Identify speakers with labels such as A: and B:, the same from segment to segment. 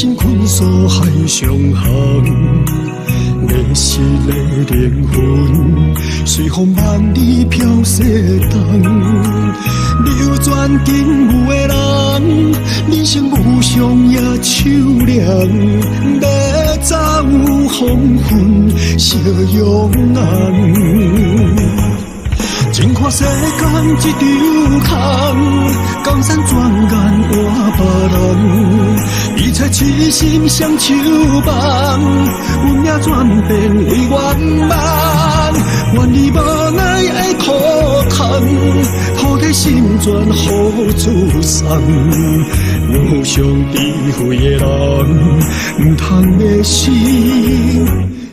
A: 心困訴海上航，迷失的靈魂，隨風萬里飄西東。流轉境遇的人，人生無常也凄涼，欲走黃昏，夕陽紅。真看世間這場空，江山轉眼換別人。一切痴心雙手挽，運命轉變為圓滿。願你無奈的苦痛，菩提心轉予子孫。無上智慧的人，毋通迷失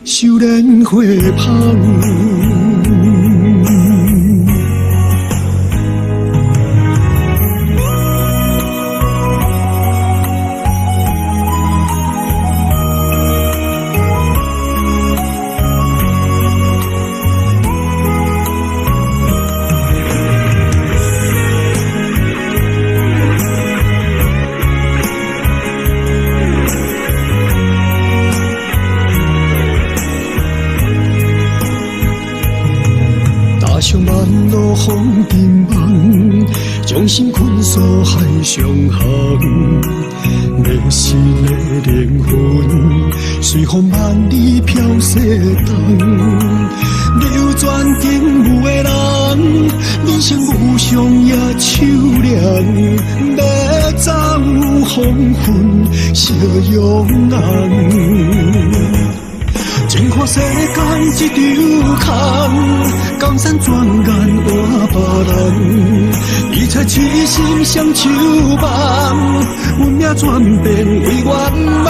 A: 修煉花芳。踏上萬路風塵夢，將心困鎖海上航，迷失的靈魂，隨風萬里飄西東。流轉境遇的人，人生無常也凄涼，欲走黃昏，夕陽紅。真看世間這場空，江山轉眼換別人。一切痴心雙手挽，運命轉變為圓滿。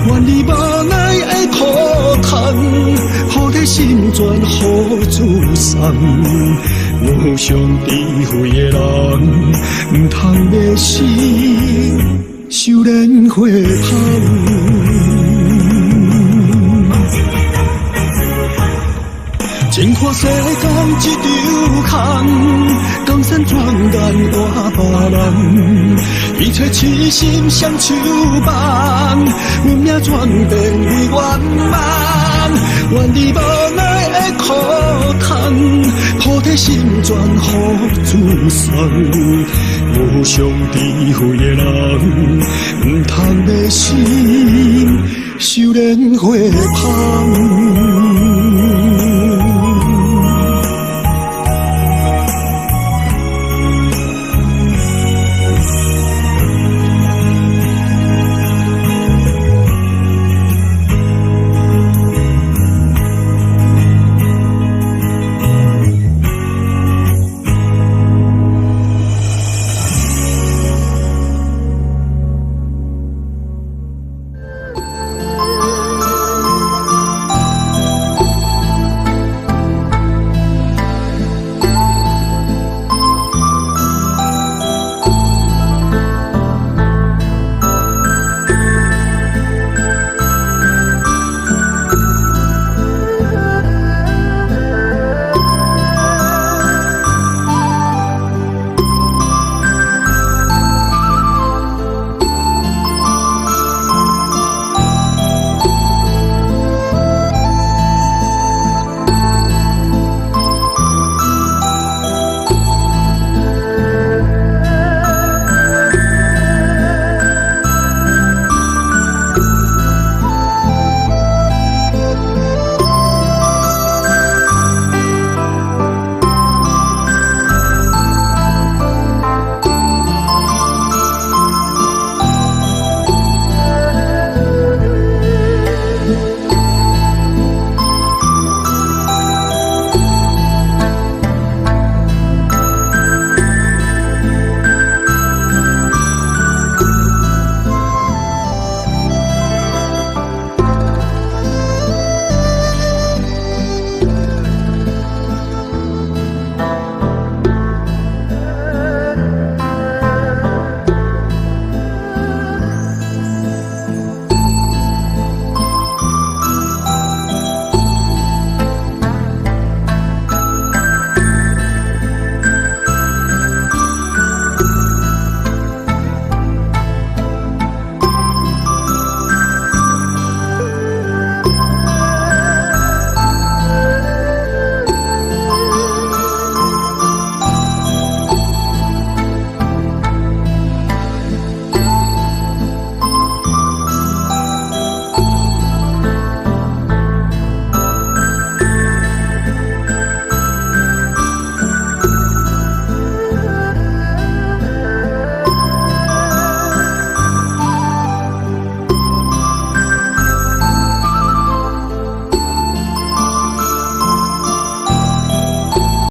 A: 願你無奈的苦痛，菩提心轉予子孫。無上智慧的人，毋通迷失修煉花芳。真看世間這場空，江山轉眼換別人。一切痴心雙手挽，運命轉變為圓滿。願你無奈的苦痛，菩提心轉予子孫。無上智慧的人，毋通